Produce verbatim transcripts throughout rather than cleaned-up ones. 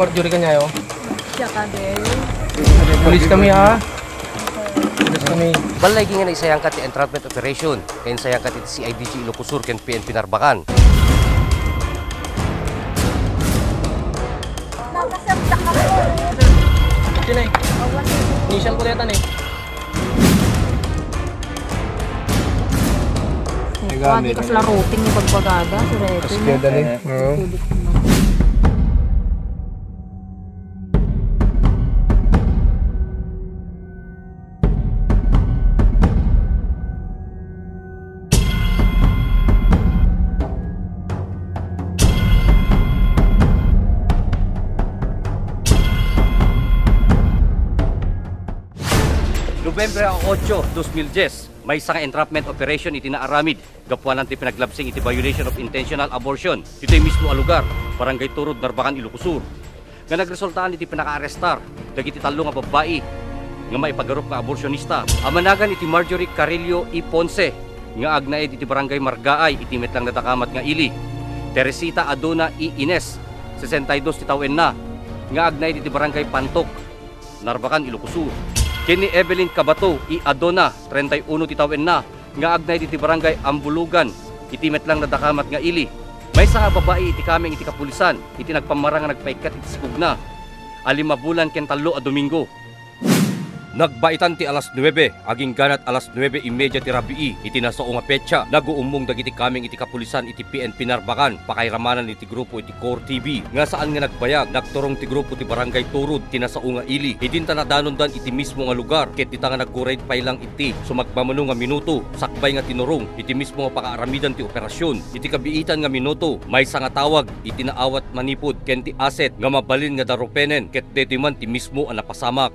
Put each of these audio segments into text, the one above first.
Marjorie Cañayo. Siya ka, Del. Pulis kami, ha? Pulis kami. Balay, ginga na isayangkat ti entrapment operation. Kaya insayangkat iti C I D G Ilocos Sur ken P N P Narbacan. Sino eh? Initial ko yata ni. Gamit. Kasi la routing ni pagbagada, si Reto, no? Kasi kaya dali. Oo. Sulit naman. Nobyembre a otso, dos mil dies, maysa nga entrapment operation iti naaramid gapuanan ti pinaglabsing iti violation of intentional abortion ditoy mismo a lugar, Barangay Turod, Narbacan, Ilocos Sur, nga nagresultaan iti pinakaarestar dagiti tallo nga babbai nga maipagarup nga aborsionista a managan iti Marjorie Carillo E. Ponce nga agnaed iti Barangay Margaay iti met lang nadakamat nga ili, Teresita Adona E. Ines, sesenta y dos ti tawenna, nga agnaed iti Barangay Pantok, Narbacan, Ilocos Sur, ken ni Evelyn Cabato E. Adona, treinta y uno ti tawenna, nga agnaed iti Barangay Ambulugan iti met lang nadakamat nga ili. Maysa nga babai iti kameng iti kapulisan iti nagpamarang nga nagpaikkat iti sikogna a lima bulan ken tallo a Domingo. Nagbaitan ti alas nuebe, agingganat alas nuebe y media ti rabii iti nasao nga petsa, naguummong dagiti kameng iti kapulisan iti P N P Narbacan, pakairamanan iti grupo iti Core T V nga saan nga nagbayag. Nagturong ti grupo ti Barangay Turod ti nasao nga ili. Idinta nadanondan iti mismo nga lugar ket dita nga nagguray pay lang iti sumagmamano nga minuto sakbay nga tinurong iti mismo nga pakaaramidan ti operasyon. Iti kabiitan nga minuto, maysa nga tawag iti naawat manipud ken ti aset nga mabalin nga darupenen ket daytoy man ti mismo a napasamak.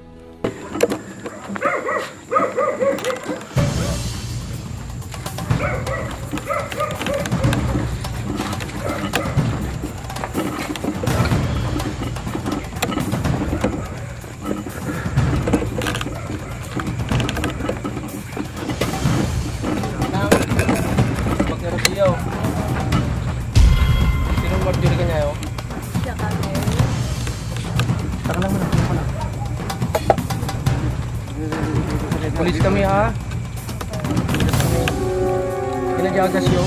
Nang, pagkarabiyaw. Sinong Marjorie Cañayo? Siya kami. Taka lang muna, taka lang. Pulis kami, ha? Pulis kami. Ina jagas yo.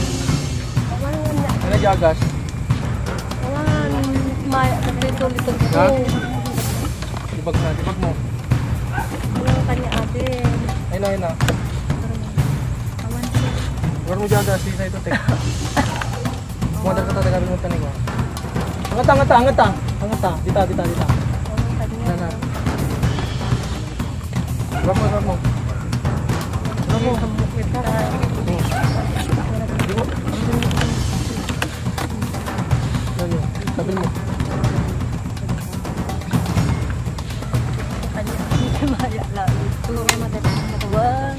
Ina jagas. Wala, maya, dito, dito, dito. Ha? Ibag na, ibag mo. Wala kanya ate. Ayun na, ayun na. Awan siya. Lugar mo jagas, dito, ito, tek. Kumadar ka talaga, binutan ko. Angata, angata, angata. Angata. Dita, dita, dita. Ang kanya. Na, na. Ramo, ramo. Ramo. Di ba? Ano? Sabi mo. Ang kanya. Maya lang. Tulungan mo dito. Wag.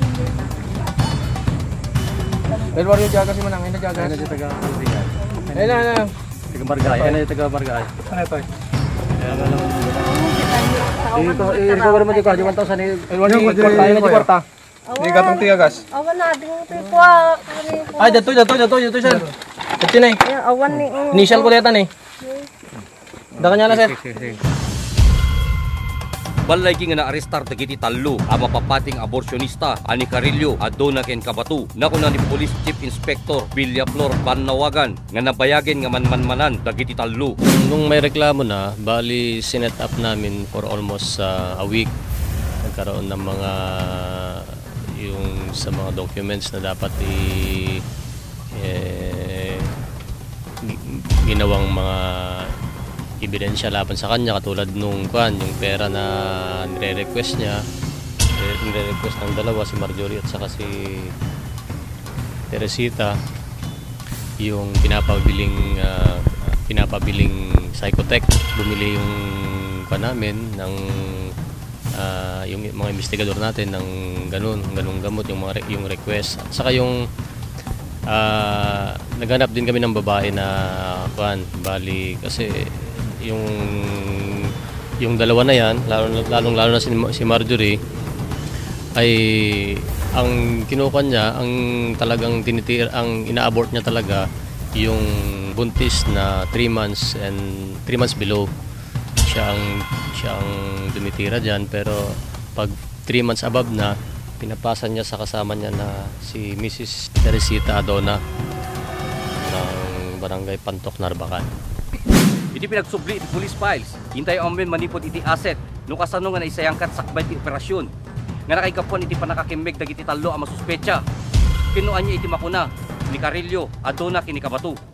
Del Barrio, jaga si Manang. Ayun na, jaga. Ayun na, taga Kalbigan. Ayun na, ayun na. Taga Barangay. Ayun na, taga Barangay. Ano ito? Ayan, ano. Dito, eh, recover mo dito, di one thousand, eh. Ayun, one thousand, kwarta, ayun, kwarta. Di gatong tiyagas. Awan na, di mo ito yung kuha. Ay, dato, dato, dato, dato, sir. Dato na eh. Ayan, awan ni, mm, initial ko data ni. Daka niya na, sir. Sige, sige, sige. Balay, ginga naarestar dagiti tallo a mapapati nga aborsionista a ni Carillo, Adona ken Cabato. Nakuna ni Police Chief Inspector Villaflor Bannawagan nga nabayagen nga manmanmanan dagiti tallo. Nung may reklamo na, bali sinet up namin for almost, ah, a week. Nagkaroon ng mga, yung sa mga documents na dapat i-, eh, gi-, ginawang mga ebidensya laban sa kanya, katulad nung, kwan, yung pera na nire-request niya, eh, nire-request ng dalawa, si Marjorie at saka si Teresita, yung pinapabiling, ah, pinapabiling Psychotech. Bumili yung, pa namin, ng, ah, yung mga investigador natin ng ganun, ganung gamot, yung mga re-, yung request. At saka yung, ah, naghanap din kami ng babae na, kwan, bali, kasi yung, yung dalawa na yan, lalo, lalong-lalo na si, si Marjorie, ay ang kinukuha niya, ang talagang tinitir-, ang ina-abort niya talaga, yung buntis na three months and three months below. Siya ang, siya ang dumitira dyan, pero pag three months above na, pinapasa niya sa kasama niya na si Missus Teresita Adona ng Barangay Pantok, Narbacan. Iti pinagsubli iti police files, intayo ammoen manipud iti asset no kasano nga naisayangkat sakbay ti operasyon nga nakaigapuan iti pannakakimmeg dagiti tallo a masuspetsa. Ken no ania iti makuna ni Carillo, Adona ken ni Kabato.